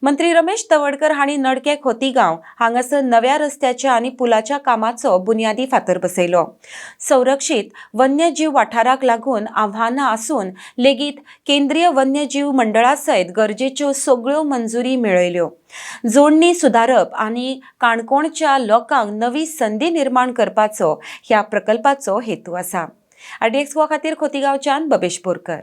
मंत्री रमेश तवडकर हांणी नडके खोतीगांव हांगासर नव्या रस्त्याच्या आनी पुलाच्या कामाचो बुन्यादी फातर बसयलो. संरक्षीत वन्यजीव वाठाराक लागून आव्हानां आसून लेगीत केंद्रीय वन्यजीव मंडळा सयत गरजेच्यो सगळ्यो मंजुरी मेळयल्यो. जोडणी सुदारप आनी काणकोणच्या लोकांक नवी संदी निर्माण करपाचो ह्या प्रकल्पाचो हेतू आसा. आरडीएक्स गोवा खातीर खोतीगांवच्यान बबेश बोरकर.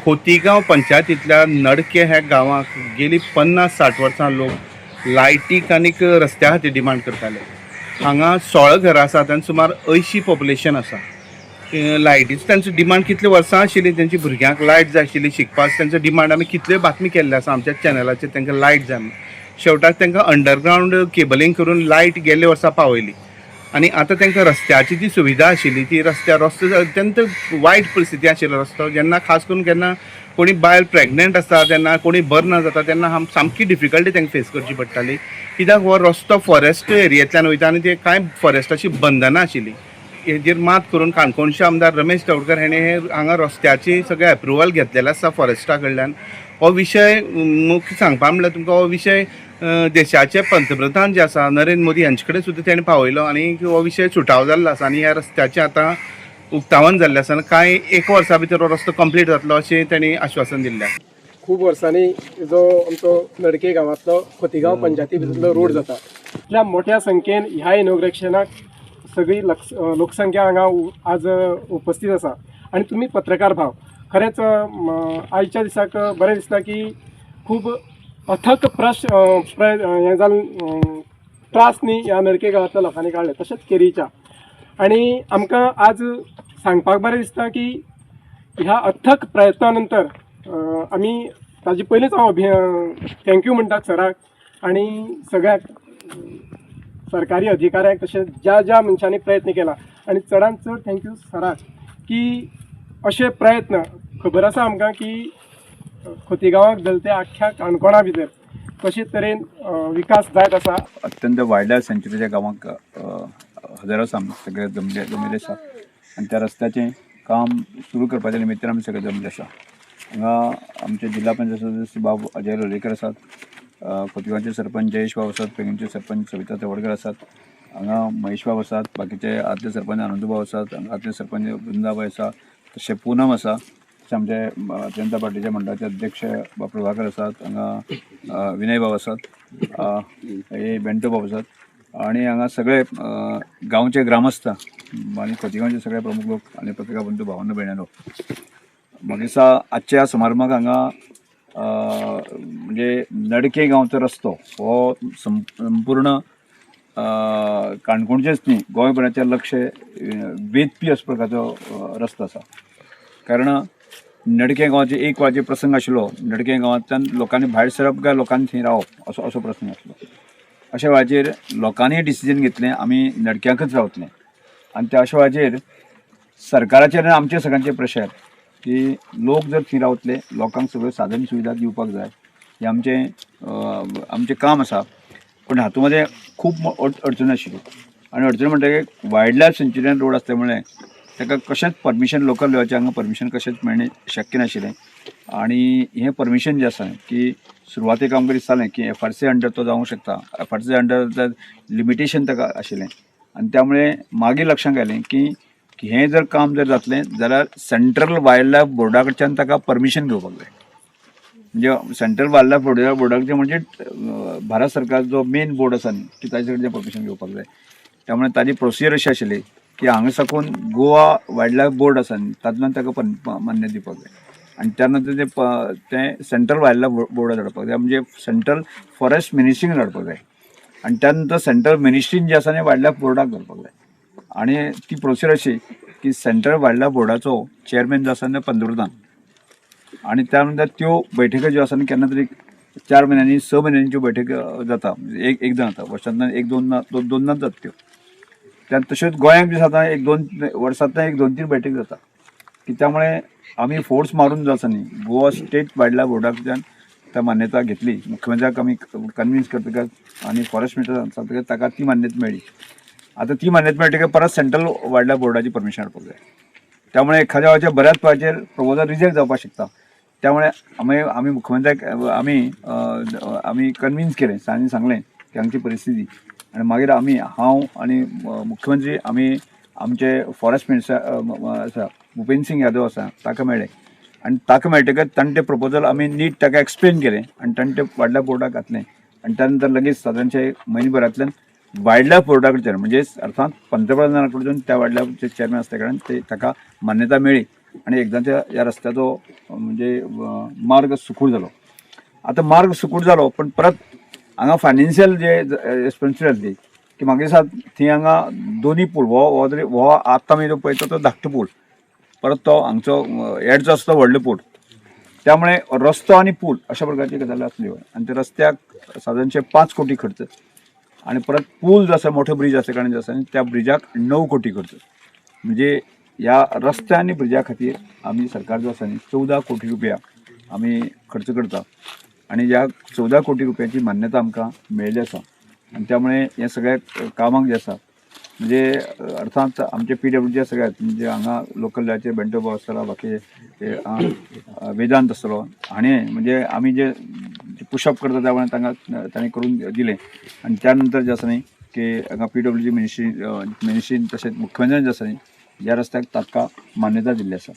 खोतीगांव पंचायतींतल्या नडके ह्या गांवाक गेली 50-60 वर्सां लोक लायटीक आनीक रस्त्या खातीर डिमांड करताले. हांगा 16 घरां आसात आनी सुमार 80 पॉप्युलेशन आसा. लायटीचो तांचो डिमांड कितले वर्सां आशिल्ली, तेंच्या भुरग्यांक लायट जाय आशिल्ली शिकपाक. तांचो डिमांड आमी कितल्यो बातमी केल्ले आसा आमच्या चॅनलाचेर, तांकां लायट जाय म्हणून. शेवटाक तांकां अंडरग्रावंड केबलींग करून लायट गेल्ले वर्सा पावयली आनी आतां तांकां रस्त्याची जी सुविधा आशिल्ली ती रस्त्यार रस्तो अत्यंत वायट परिस्थिती आशिल्लो रस्तो. जेन्ना खास करून केन्ना कोणी बायल प्रेग्नंट आसता, तेन्ना कोणी बरें ना जाता, तेन्ना सामकी डिफिकल्टी तांकां फेस करची पडटाली, कित्याक हो रस्तो फॉरेस्ट एरियेंतल्यान वयता आनी ते कांय फॉरेस्टाची बंधनां आशिल्लीं. हेजेर मात करून काणकोणचे आमदार रमेश तवडकर हेणें हे हांगा रस्त्याची सगळें एप्रुवल घेतलेलें आसा फॉरेस्टा कडल्यान. हो विशय मुख्य सांगपा म्हणल्यार तुमकां हो विशय देशाचे पंतप्रधान जे आसा नरेंद्र मोदी हांचे कडेन सुद्दां तेणें पावयलो आनी हो विशय सुटावो जाल्लो आसा आनी ह्या रस्त्याचें आतां उक्तावण जाल्लें आसा आनी कांय एक वर्सा भितर हो रस्तो कंप्लीट जातलो अशें तांणी आश्वासन दिल्लें आसा. खूब वर्सांनी जो आमचो नडके गांवांतलो खोतीगांव पंचायती भितरलो रोड जाता, इतल्या मोठ्या संख्येन ह्या इनॉग्रेशनाक सगळी लोकसंख्या हांगा आज उपस्थित आसा. आनी तुमी पत्रकार भाव, खरेंच आयच्या दिसाक बरें दिसता की खूब अथक प्रश हें जावन त्रास न्ही ह्या नडके गांवांतल्या लोकांनी काडले, तशेंच केरीच्या. आनी आमकां आज सांगपाक बरें दिसता की ह्या अथक प्रयत्ना नंतर आमी ताजे पयलींच हांव thank you म्हणटा सराक आनी सगळ्याक सरकारी अधिकाऱ्यांक, तशेंच ज्या ज्या मनशांनी प्रयत्न केला, आनी चडान चड thank you सराक की अशे प्रयत्न खबर आसा आमकां की खोतीगांवाक धरले आख्ख्या काणकोणा भितर कशे तरेन विकास जायत आसा. अत्यंत वायल्ड लायफ सँच्युरीच्या गांवांक हजर आसा. आमी सगळे जमिल्ले आसा आनी त्या रस्त्याचें काम सुरू करपाच्या निमित्तान आमी सगळे जमले आसा. हांगा आमचे जिल्हा पंचायत सदस्य बाब अजय लोलयेकर आसात, खोतीगांवचे सरपंच जयेश बाब आसात, पेंगीणचे सरपंच सविता तवडकर आसात, हांगा महेश बाब आसात, बाकीचे आदले सरपंच आनंदूबाब आसात, हांगा आदले सरपंच वृंदाबाय आसा, तशें पूनम आसा, तशें आमचे जनता पार्टीच्या मंडळाचे अध्यक्ष बाब प्रभाकर आसात, हांगा विनय बाब आसात, हे बेंटो बाब आसात आनी हांगा सगळे गांवचे ग्रामस्थ आनी खोतीगांवचे सगळे प्रमुख लोक आनी पत्रकार बंधू भावांनो भयणांनो, म्हाका दिसता आजच्या समारंभाक हांगा म्हणजे नडके गांवचो रस्तो हो संपूर्ण काणकोणचेच न्ही, गोंयभराचें लक्ष वेधपी अशा प्रकारचो रस्तो आसा. कारण नडके गांवाचे एक वेळाचेर प्रसंग आशिल्लो, नडके गांवांतल्यान लोकांनी भायर सरप काय लोकांनी थंय रावप असो असो प्रसंग आसलो. अशा वेळाचेर लोकांनी डिसिजन घेतलें आमी नडक्याकच रावतले आनी त्या अशा वेळाचेर सरकाराचेर आनी आमचे सगळ्यांचेर प्रेशर की लोक जर थंय रावतले लोकांक सगळ्यो साधन सुविधा दिवपाक जाय, हें आमचें काम आसा. पूण हातूंत मदें खूब अडचण आशिल्ली आनी अडचण म्हणटकीर वायल्ड लायफ सँच्युरीयन रोड आसल्या मुळे ताका कशेंच परमिशन लोकल लेवलाचेर हांगा परमिशन कशेंच मेळणें शक्य नाशिल्लें. आनी हें परमिशन जें आसा की सुरवातेक आमकां दिसतालें की एफ आर सी अंडर तो जावंक शकता, F R C under limitation ताका आशिल्लें आनी त्यामुळे मागीर लक्षांत आयलें की हें जर काम जर जातलें जाल्यार सेंट्रल वायल्ड लायफ बोर्डा कडच्यान ताका परमिशन घेवपाक जाय. म्हणजे सेंट्रल वायल्ड लायफ बोर्डाचे म्हणजे भारत सरकार जो मेन बोर्ड आसा न्ही की ताजे कडच्यान परमिशन घेवपाक जाय. त्यामुळे ताजी प्रोसिजर अशी आशिल्ली की हांगा साकून गोवा वायल्ड लायफ बोर्ड आसा न्ही तातूंतल्यान ताका मान्य दिवपाक जाय आनी त्या नंतर तें सेंट्रल वायल्ड लायफ बोर्डाक धाडपाक जाय, म्हणजे सेंट्रल फॉरेस्ट मिनिस्ट्रीन धाडपाक जाय आनी त्या नंतर सेंट्रल मिनिस्ट्रीन जें आसा न्ही वायल्ड लायफ बोर्डाक घालपाक जाय. आनी ती प्रोसिजर अशी की सेंट्रल वायल्ड लायफ बोर्डाचो चेअरमॅन जो आसा न्ही पंतप्रधान, आनी त्या नंतर त्यो बैठको ज्यो आसा न्ही केन्ना तरी 4 म्हयन्यांनी 6 म्हयन्यांनी त्यो बैठक जाता, एक एकदां जाता वर्सांतल्यान एक दोनदां, दोन दोनदां जाता त्यो. त्या तशेंच गोंयांत बी जाता, एक दोन वर्सांतल्यान एक दोन तीन बैठक जाता की त्यामुळे आमी फोर्स मारून जो आसा न्ही गोवा स्टेट वायल्ड लायफ बोर्डांतल्यान त्या मान्यता घेतली. मुख्यमंत्र्याक आमी कन्विन्स करतकच आनी फॉरेस्ट मिनिस्टर सांगतकच ताका ती मान्यता मेळ्ळी. आतां ती मान्यता मेळटकीर परत सेंट्रल वायल्ड लायफ बोर्डाची परमिशन हाडपाक जाय. त्यामुळे एखाद्या वेळाचेर बऱ्याच वेळाचेर प्रपोजल रिजेक्ट जावपाक शकता. त्यामुळे आमी आमी मुख्यमंत्र्याक आमी आमी कन्विन्स केलें आनी सांगलें की हांगची परिस्थिती आनी मागीर आमी हांव आनी मुख्यमंत्री आमी आमचे फॉरेस्ट मिनिस्टर आसा भुपेंद्र सिंग यादव आसा ताका मेळ्ळे आनी ताका मेळटकच ताणें तें प्रपोजल आमी नीट ताका एक्सप्लेन केलें आनी ताणें तें वायल्ड बोर्डाक घातलें आनी त्या नंतर लगेच सादारणशें म्हयने भरांतल्यान वायल्ड लायफ बोर्डा कडच्यान म्हणजे अर्थात पंतप्रधाना कडच्यान त्या वायल्ड लायफचे चेअरमॅन आसल्या कारणान ते ताका मान्यता मेळ्ळी आनी एकदांच्या ह्या रस्त्याचो म्हणजे मार्ग सुखूर जालो. आतां मार्ग सुकूर जालो पण परत हांगा फायनान्शियल जे रिस्पॉन्सिबिलिटी आसली की म्हाका दिसता थंय हांगा दोनी पूल हो हो जरी हो आतां आमी जो पळयता तो धाकटो पूल, परत तो हांगचो हेड जो आसा तो व्हडलो पूल, त्यामुळे रस्तो आनी पूल अशा प्रकारची गजाली आसल्यो आनी त्या रस्त्याक सादारणशे 5 कोटी खर्च आनी परत पूल जो आसा मोठो ब्रीज आसल्या कारणान जो आसा त्या ब्रिजाक 9 कोटी खर्च. म्हणजे ह्या रस्त्या आनी ब्रिजा खातीर आमी सरकार जो आसा न्ही 14 कोटी रुपया आमी खर्च करता आनी ह्या 14 कोटी रुपयाची मान्यता आमकां मेळिल्ली आसा आनी त्यामुळे हे सगळ्या कामाक जे आसा म्हणजे अर्थात आमचे पीडब्ल्यूचे सगळ्यात म्हणजे हांगा लोकल लेवलाचेर बेंटो बाब आसतलो, बाकी ते, वेदांत आसतलो हाणें म्हणजे आमी जे पुशअप करता त्या प्रमाणे तांकां ताणें करून दिलें. आनी त्या नंतर जें आसा न्ही की हांगा पीडब्ल्यूडी मिनिस्ट्रीन तशेंच मुख्यमंत्र्यान जें आसा न्ही ह्या रस्त्याक तात्काळ मान्यता दिल्ली आसा.